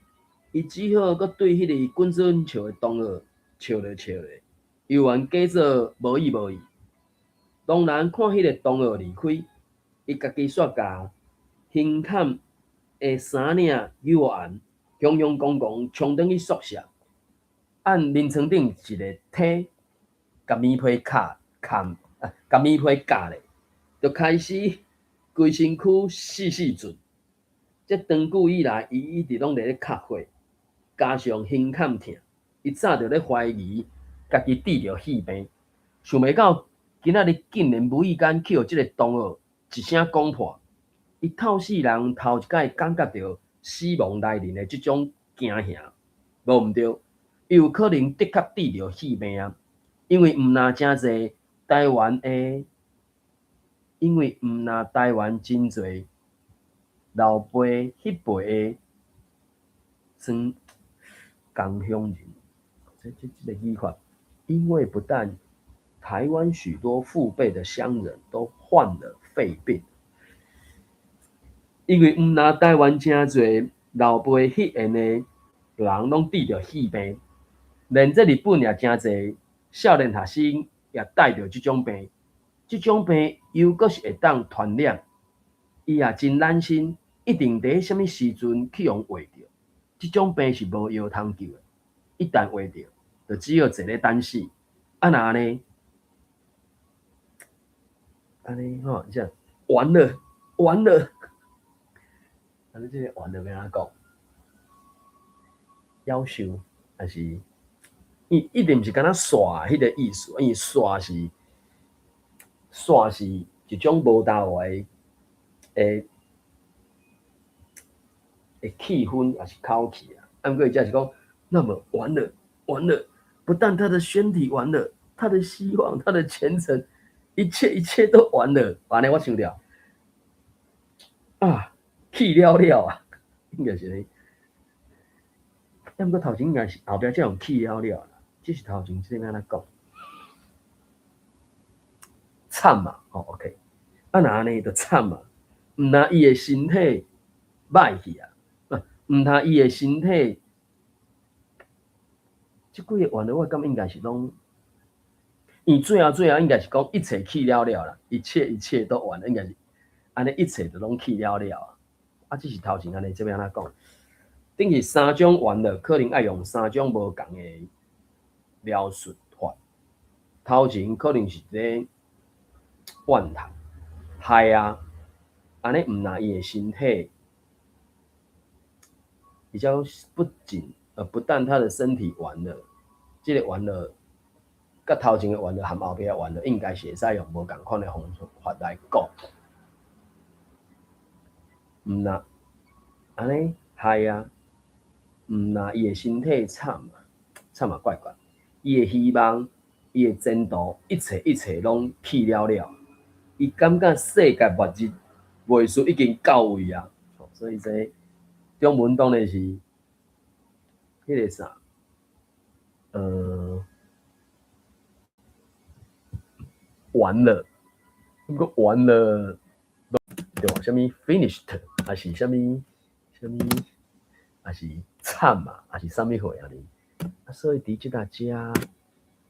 伊只好閣對彼個滾耍笑的同學笑咧笑咧，猶原假做無意無意。東蘭看彼個同學離開，伊家己煞共胸坎的衫領扭絚，雄雄剛剛衝轉去宿舍，按眠床頂一个梯，共棉被蓋冚啊，共棉被蓋咧，就開始規身軀死死震。這長久以來，伊一直攏佇咧咳血，加上胸坎疼，伊早就咧懷疑家己得著肺病。想袂到今仔日竟然無意間去予這个同學一聲講破，伊透世人頭一擺感覺著死亡來臨的這種驚嚇，無毋對，伊有可能的確得著肺病啊！因為毋若誠濟台灣的，因為毋若台灣真濟老輩彼輩的莊江鄉人，這個語法，因為不但台灣許多父輩的鄉人都患了肺病，因為毋若台灣誠濟老輩彼緣的人攏得著肺病，連這日本也誠濟少年學生也帶著這種病，這種病猶閣是會當傳染，伊也真擔心，一定佇啥物時陣去予患著，這種病是無藥通救的，一旦患著，就只好坐咧等死。啊若按呢，按呢吼，這完了，完了，按呢這个完了欲按怎講？夭壽，還是伊一定毋是敢若煞彼个意思，因為煞是煞是一種無頭的的氣氛，抑是口氣啊。啊，毋過伊這是講，那麼完了，完了，不但他的身體完了，他的希望，他的前程，一切一切都完了。按呢我想著，啊，去了了啊，應該是按呢。啊，毋過頭前應該是後壁才用去了了啦，只是頭前這個按怎講？慘啊！吼，OK，啊若按呢就慘啊！毋若伊的身體歹去啊，毋通伊的身體，這幾个完了，我感覺應該是攏，伊最後最後應該是講一切去了了啦，一切一切都完了，應該是按呢一切就攏去了了啊！啊，只是頭前按呢這欲按怎講？等於三種完了，可能愛用三種無仝的描述法。頭前可能是咧怨嘆，害啊，按呢毋若伊的身體，比較不僅不但他的身體完了，這個完了，佮頭前的完了含後壁的完了，應該是會使用無仝款的方法來講。毋若按呢害啊，毋若伊的身體慘啊，慘啊怪怪，伊的希望，伊的前途，一切一切攏去了了。伊感覺世界末日未輸已經到位啊，所以這中文當然是彼个啥，完了，毋過完了，對無？啥物 finished，還是啥物啥物，還是慘啊，還是啥物貨按呢？啊，所以佇這搭遮，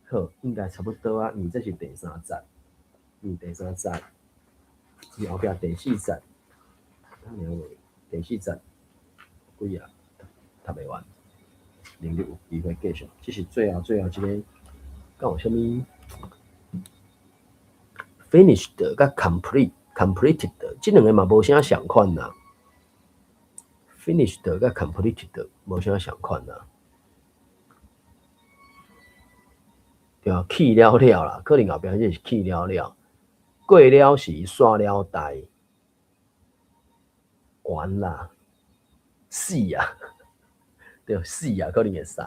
好，應該差不多啊，因為這是第三節，第三節，伊後壁第四節，等下第四節幾啊？讀袂完，明日有機會繼續。這是最後最後這個，敢有啥物 finished 佮 complete completed，這兩个嘛無啥仝款啦。finished 佮 completed 無啥仝款啦。對啊，去了了啦，可能後壁這是去了了，過了時煞了代，完啦，死啊，對，死啊，可能會使，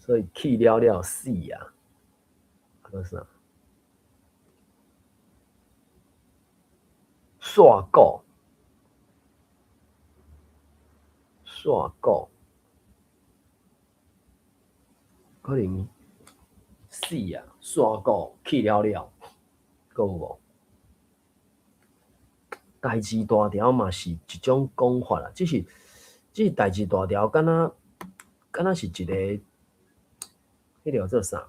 所以去了了死啊。閣啥？煞鼓，煞鼓，可能死啊！煞鼓去了了，閣有無？代誌大條嘛是一種講法啦，只是代誌大條，敢若是一個，彼個叫做啥？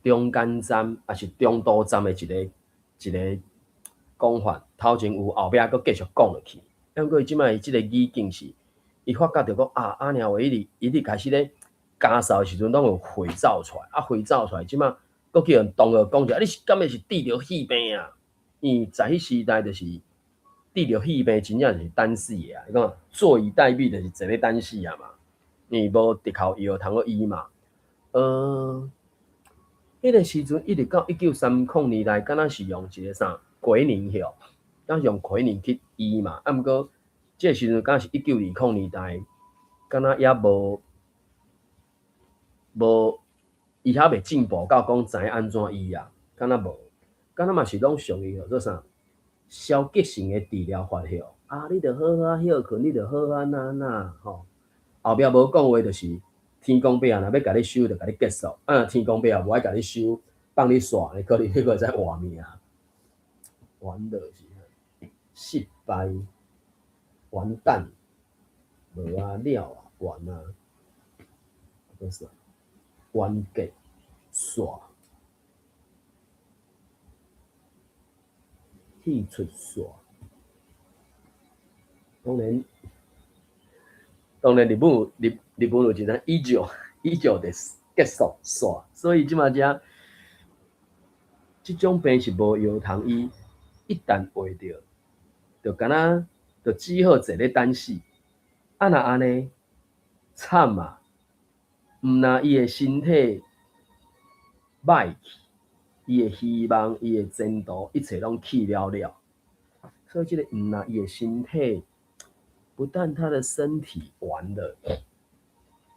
中間站，抑是中途站的一個講法。頭前有，後壁閣繼續講落去。毋過伊這擺伊這個語境是，伊發覺著講啊，按呢話伊直開始咧咳嗽的時陣，攏有血走出來，啊血走出來，這擺閣叫人同學講者，啊你是敢會是得著肺病啊？因為在彼時代就是得著肺病，真正是等死的啊！伊講坐以待斃，就是坐咧等死啊嘛。因為無特效藥通好醫嘛。彼個時陣一直到1930年代，敢若是用一個啥奎寧藥，敢是用奎寧去醫嘛。啊，毋過這個時陣敢若是1920年代，敢若猶無，伊猶未進步到講知影按怎醫啊，敢若無。敢若嘛是攏屬於叫做啥消極性的治療法吼。啊，你著好好仔歇睏，你著好好按怎按怎吼。後壁無講話就是天公伯啊，若欲共你收，就共你結束。啊，若天公伯啊無愛共你收，放你煞，可能彼個會使活命。完了是失敗，完蛋，無啊了啊，完啊，閣啥？完結，煞。戲出煞，當然，日本有一個以上以上就是結束煞，所以這馬遮這種病是無藥通醫，一旦患著，就敢若就只好坐咧等死。啊，若按呢，慘啊！毋若伊的身體歹去，伊的希望、伊的前途，一切攏去了了。所以，這個毋若伊的身體，不但他的身體完了，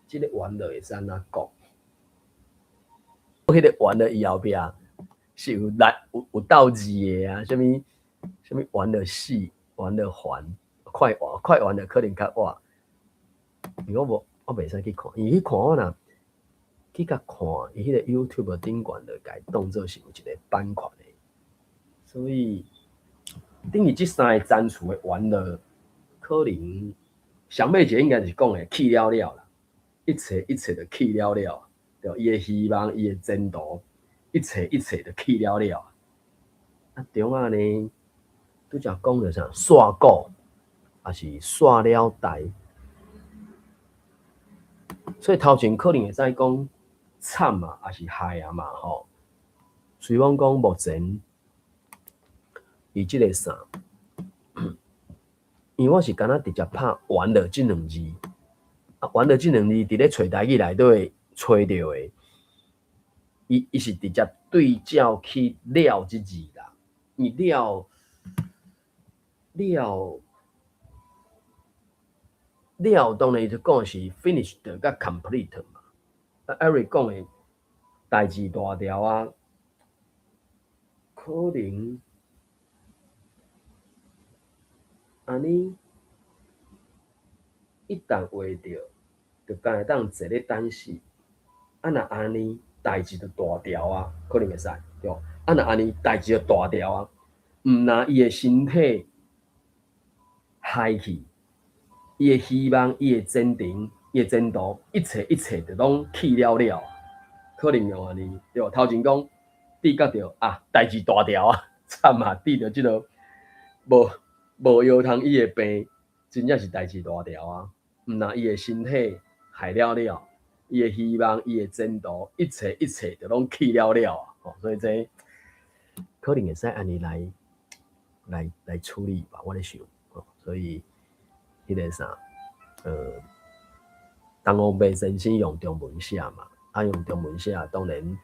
這個完了會使按怎講？彼個完了伊後壁是有來有鬥字的啊，啥物啥物完了死，完了還，快完快完了可能較活。因為我無我袂使去看，伊去看我若去共看，伊彼個 YouTube 頂懸就共伊當做是有一個版權的，所以等於這三個單詞的完了，可能上尾一個應該是講的去了了啦，一切一切就去了了，對，伊的希望，伊的前途，一切一切就去了了。啊，中仔呢，拄才講著啥？煞鼓，抑是煞了代。所以頭前可能會使講慘啊，抑是害啊嘛吼。雖罔講目前伊這個啥，因為我是敢若直接拍完了這兩字，啊，完了這兩字佇咧揣台語內底揣著的，伊是直接對照去了這字啦，伊了了。了當然伊就講的是 finished 佮 complete 嘛。啊，Eric 講的代誌大條啊，可能按呢一旦畫著，就敢會當坐咧等死。啊，若按呢代誌就大條啊，可能會使對。啊，若按呢代誌就大條啊，毋若伊的身體害去。伊的希望，伊的前程，伊的前途，一切一切就攏去了了，可能用按呢，對無？頭前講，得覺著啊，代誌大條啊，慘啊，得著這個無藥通醫的病，真正是代誌大條啊！毋若伊的身體害了了，伊的希望，伊的前途，一切一切就攏去了了啊！吼，所以這可能會使按呢來處理吧，我咧想，吼，所以。彼個啥，陳王白先生用中文寫嘛，啊用中文寫，當然，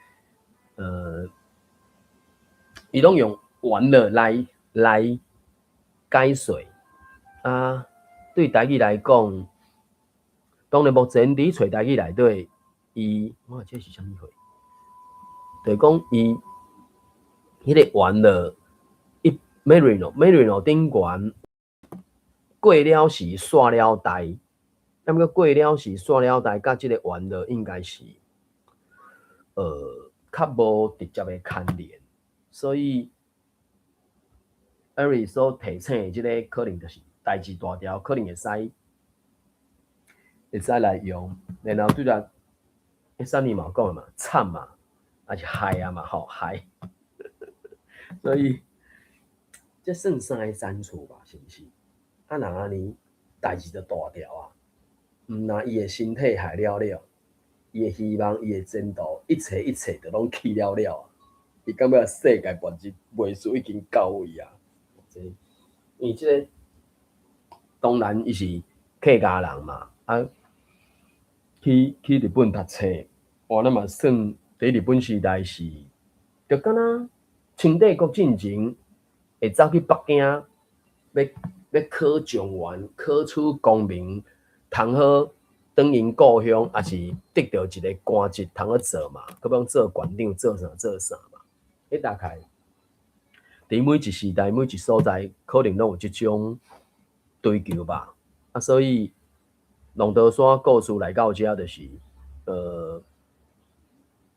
伊攏用完了來解說，啊，對台語來講，當然目前佇揣台語內底，伊，哇，這是啥物貨？就是講伊彼个元老伊 Marino Marino 頂懸過了時煞了代，啊毋過過了時煞了代，佮這个元老應該是較無直接的牽連，所以 Eric 所提醒的這个可能就是代誌大條，可能會使來用，然後對啦，彼三年嘛有講的嘛，慘嘛，抑是害啊嘛吼害，所以這算三个層次吧，是毋是？啊，若按呢代誌就大條啊，毋但伊的身體害了了，伊的希望、伊的前途，一切一切都攏去了了啊！伊感覺世界末日未輸已經到位啊！這因為這個當然伊是客家人嘛，啊，去日本讀冊，哇，那嘛算佇日本時代是，就敢若清帝國進前會走去北京，欲考狀元、考取功名，通好轉𪜶故鄉，抑是得著一个官職通好做嘛，閣欲做縣長、做啥做啥嘛。彼大概佇每一時代、每一所在，可能攏有這種追求吧。啊，所以浪淘沙故事來到遮，就是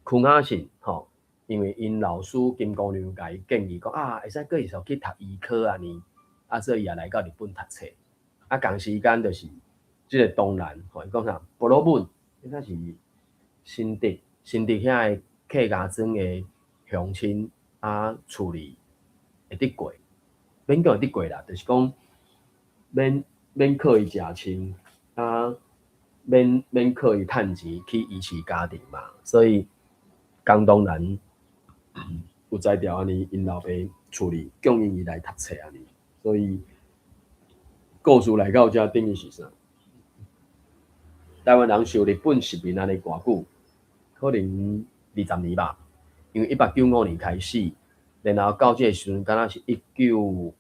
邱雅信吼，因為𪜶老師金姑娘共伊建議講啊，會使閣繼續去讀醫科按呢，啊，所以伊也來到日本讀冊。啊，仝時間就是這个東南吼，伊講啥？埔魯本，應該是新竹，新竹遐个客家莊的鄉親啊，厝裡會得過，免講會得過啦，就是講免靠伊食穿，啊，免靠伊趁錢去維持家庭嘛，所以江東南有才調按呢，𪜶老爸厝裡供應伊來讀冊按呢，所以故事來到遮等於是啥？台灣人受日本殖民按呢偌久，可能20年吧，因為1895年開始，然後到這个時陣，敢若是一九，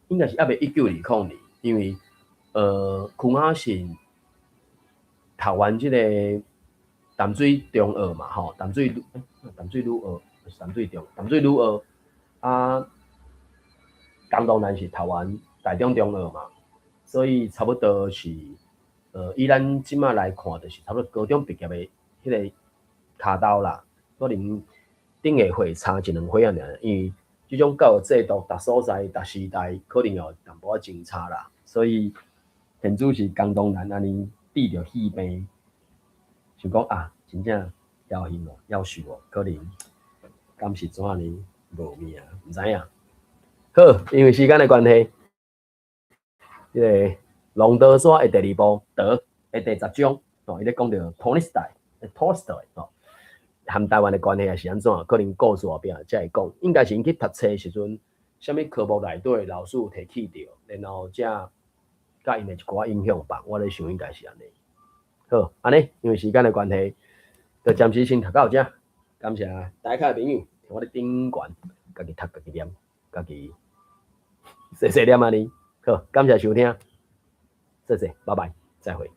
應該是猶未1920年，因為邱雅信讀完這个淡水中學嘛，吼，淡水女學，抑是淡水中，淡水女學，啊，江東南是讀完大中中學嘛，所以差不多是，以咱這馬來看，就是差不多高中畢業的彼个跤頭啦，可能頂下歲差一兩歲按爾，因為這種教育制度，逐所在、逐時代可能有淡薄仔真差啦，所以現主是江東南按呢得著戲病，想講啊，真正夭壽哦，夭壽哦，可能敢是怎按呢無命，毋知影。好，因為時間的關係，這个浪淘沙的第二部德的第十章，哦，伊咧講著托爾斯泰，托爾斯泰哦，和台灣的關係也是按怎？可能故事後壁才會講，應該是𪜶去讀冊時陣，啥物科目內底老師提起著，然後才佮𪜶的一寡影響吧。我咧想應該是按呢。好，按呢，因為時間的關係，就暫時先讀到遮。感謝大家的朋友，聽我咧頂懸，家己讀家己念，家己細細念按呢。好，感謝收聽，謝謝，拜拜，再會。